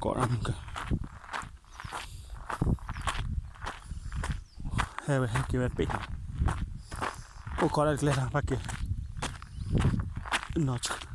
ကိးတၢ်မုၢ်ကၢ ဟဲဝဲဟဲက့ၤဝဲတပ့ၢ်, အိၣ်ခိးတၢ်တကျဲလၢ်ဘၣ်က့ၤ, နီၢ်ဆူၣ်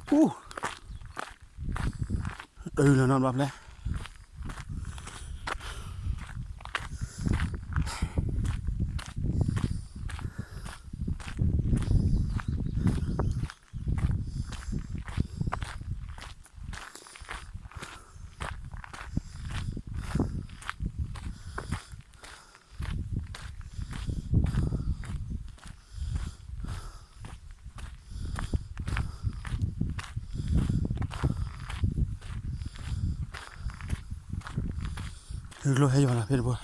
အူ, တၢ်အုၣ်လီၤနီတဘျီဖျဲၣ် ဟဲယီၤလၢဖဲတဘိ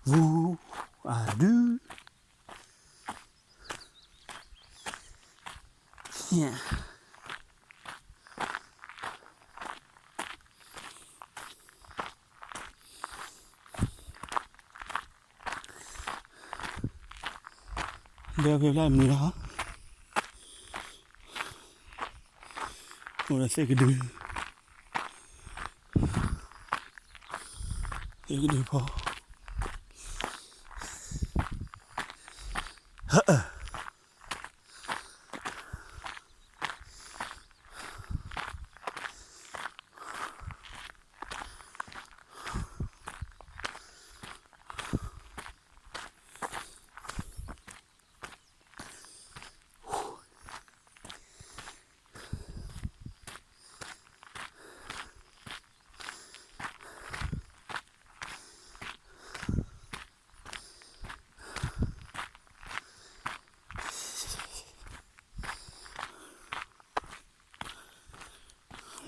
ဝူ, အဒု, လၢဖဲဖျါမုာ်လီၤ, အိၣ်ဒီးသ့ၣ်ကဒု, သ့ၣ်ကဒုဖိ,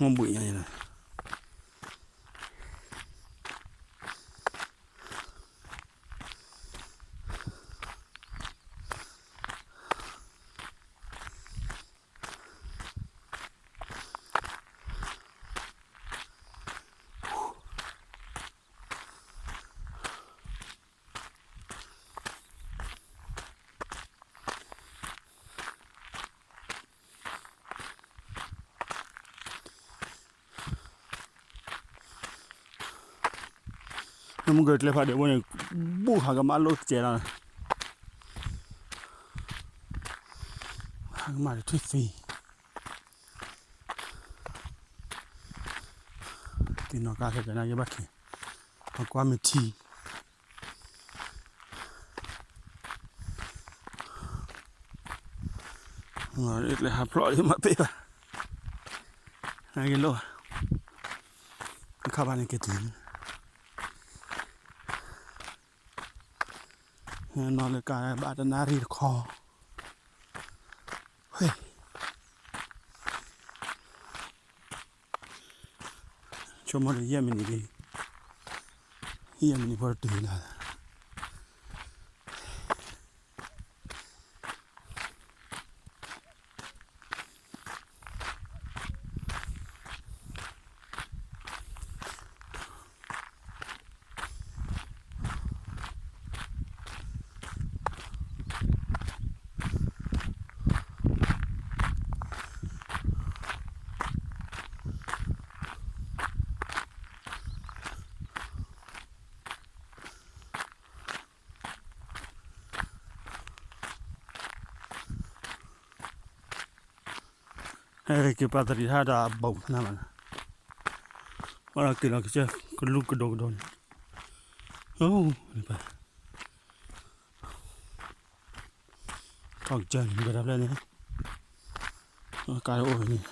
မ့ၢ်ဘှံးညါန့ၣ်လီၤ, နမုၢ်ကကျဲဖးဒံးဘိန့ၣ် ဘူၣ်ဟးကမၣ်လိၣ်စဲးလီၤ, ဟးကမၣ်တထွံၣ်သံ, သ့ၣ်နီၣ်ကါခဲကနၣ်ယဘၣ်က့ၤ, ပကွၢ်မ့ၢ်ထံ ကျဲဟးဖျိးယမၤပ့ၢ်ဘၣ်, နက့ၤလိၣ်, အခါဘၣ်န့ၣ်က့ၤတုၤ, နီၢ်လၢကါဘၣ်တနၣ်ရံၣ်တခီ, ဆိကမိၣ်ဒီးယဲၢ်မံးနံးလံ, ယဲၢ်မံးနံးဖိတတုၤလၢ် ယဲၢ်မံးနံးဖိတတုၤလၢ်လၢ်, က့ၤပာ်တရံးဟးဒီးအဘီၣ်ဖနၢ်ဘၣ်နီၤ, အီဒီးက့ၤလီၤကစၢၢ်ကလူးကဒိၣ်ကဒိၣ်န့ၣ်, အိၣ်, ထီၣ်ကစၢၢ်န့ၣ် မ့ၢ်တၢ်ဖျဲၣ်န့ၣ်, ကါအိၣ်န့ၣ်,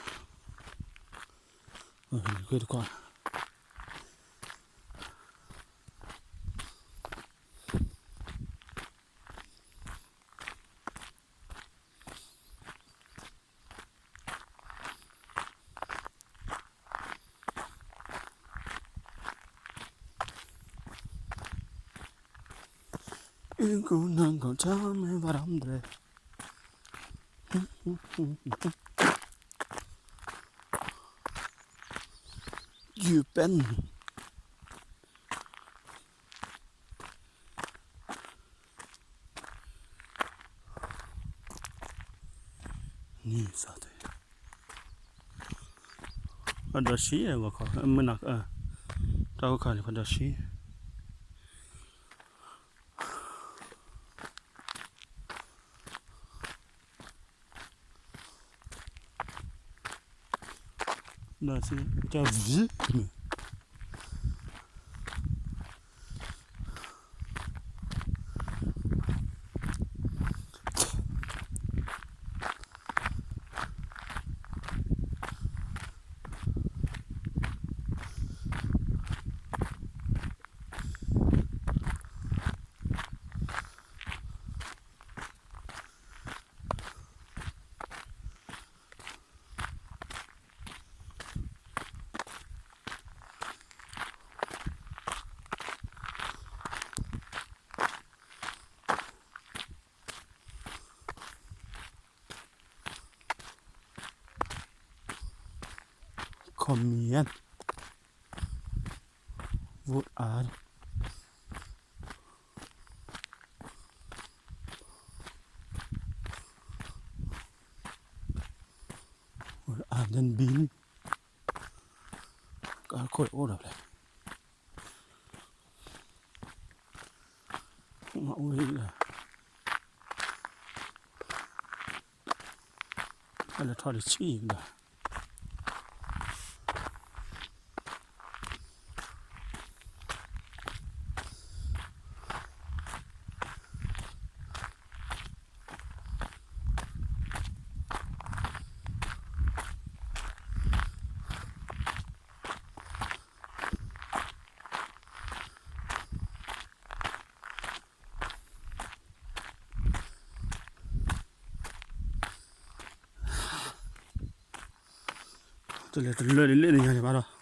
အိၣ်န့ၣ်ခွ့တခွါ အုၣ်ကနၢ်ကီၢ်ထီမ့ၢ်ဘၣ်ရမ်ဒဲး, ယူပန် န့ၣ်စးတဲ, အဒီးဆံးဂီၤခီ မုၢ်နၤ, တၢ်ဂီၤခီန့ၣ် ပဒီးဆံး ဒီးဆံး တၢ်ဝံၤမ့ၢ် Kom igen. Hvor er, hvor er den bilen? Kar kører over der. Over hele. Eller tar det tid der. တလဲၤတလၢာ်လံလၢန့ၣ်ညါန့ၣ်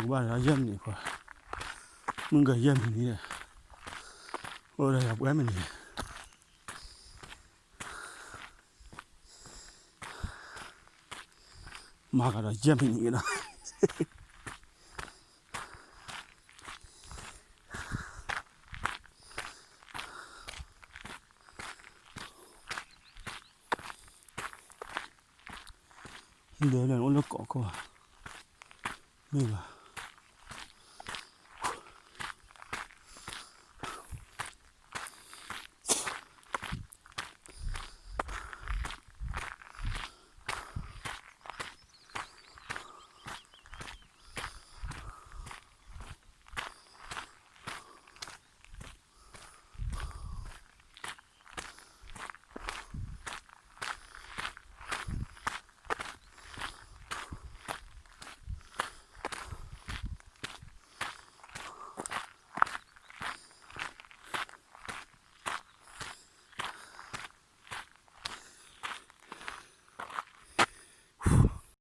ဘၣ်ဒီး ဘၣ်ယဲၢ်မံးနံးခွါ, မုၢ်ကယဲၢ်မံးနံး, အိၣ်ဒီးယပှဲၤမံးနံး, မၤကဒီးယဲၢ်မံးနံးကဒီး ဒဲးလၢအိၣ်လၢကီၢ်ခိၣ်, မ့ၢ်ဘၣ်,